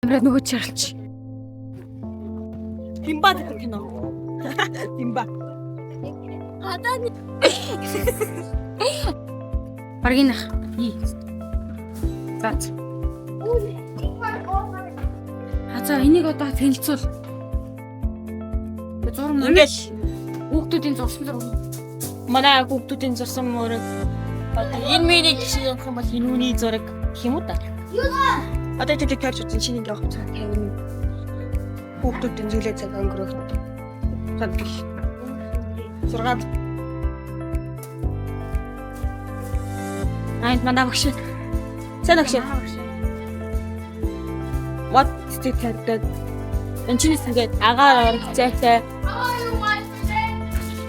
Амраа нөгөө чарлч. Бимба гэдэг кино. Бимба. Баргинах. И. За. А за энийг одоо танилцуул. Зурм Ингээл хүүхдүүдийн зурсан зураг. манай хүүхдүүдийн зурсан мөрөг. Одоо энэ миний жишээ явах юм бол энэ үний зураг гэх юм уу та? Одоо тэр тарж үзэн шинэ ингээ авах цаг 50. Хүүхдүүдийн зүйлээ цаг өнгөрөөх. За гэх. 6. Аа энэ манай багш. Сайн багш. Мод цэцэг тавьдаг. Энэ чинээс ингээд агаар орох зайтай.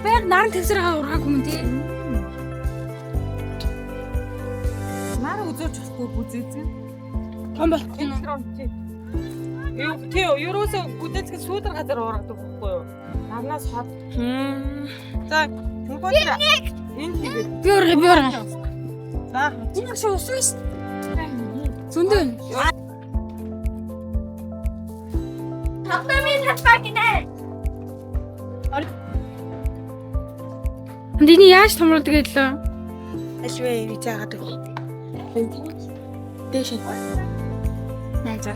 Байг наран твсэр гаа ургаагүй юм тий. Нар үзүүлж болохгүй гүзээзэн. Том болох юм. Юу тий ерөөсөө гүзээзэн сүүдэр газар уургадаг байхгүй юу? Нарнаас хот. За хөнгөн энэ хийгээд. Би ургая, би ургая. За Энэ багш усан шүү. Зөндөө. Энд энийг яаж томруулдаг гэлээ? Альвэ гэж яагаад вэ? Дээш. Аа за.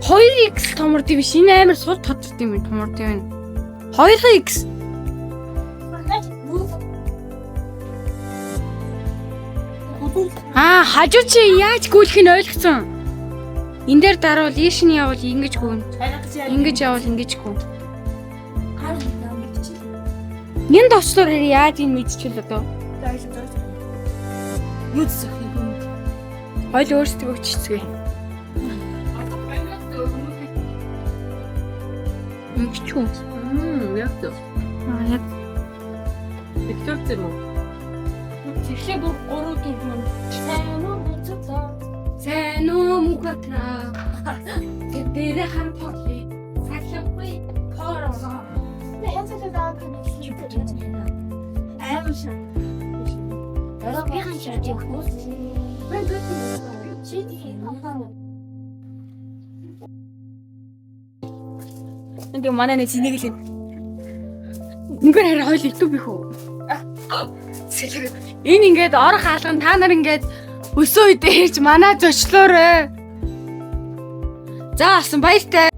Хоёр X томорд юм биш. Энэ амар сул тодорд юм томорд юм. 2X. Аа, хажуу чи яаж гүйлэх нь ойлгоцсон. Энэ дээр дарвал ийш нь явбал ингэж гүн. Ингэж явбал ингэж гүн. Энэ товчлоор яаж энэ мэдчихвэл одоо? Юу зөх юм? Хойл өөрсдөө өгчцгээе. Ингэч үү? Яг зөв. Аа яг Виктор зэрэг үү? Тэгэхээр бүр 3 4 юм. Сайн уу буцаа. Сайн уу мөнхөтраа. Тэдэрэ хан толи. Салхигүй хороо. Ингээ манай нэг зэнийг л юм. Үнээр харин хойл итүү бих үү? Энэ ингээд орох хаалган та нар ингээд өсөө үедээ ирж манай зочлоорой. За асан баяртай.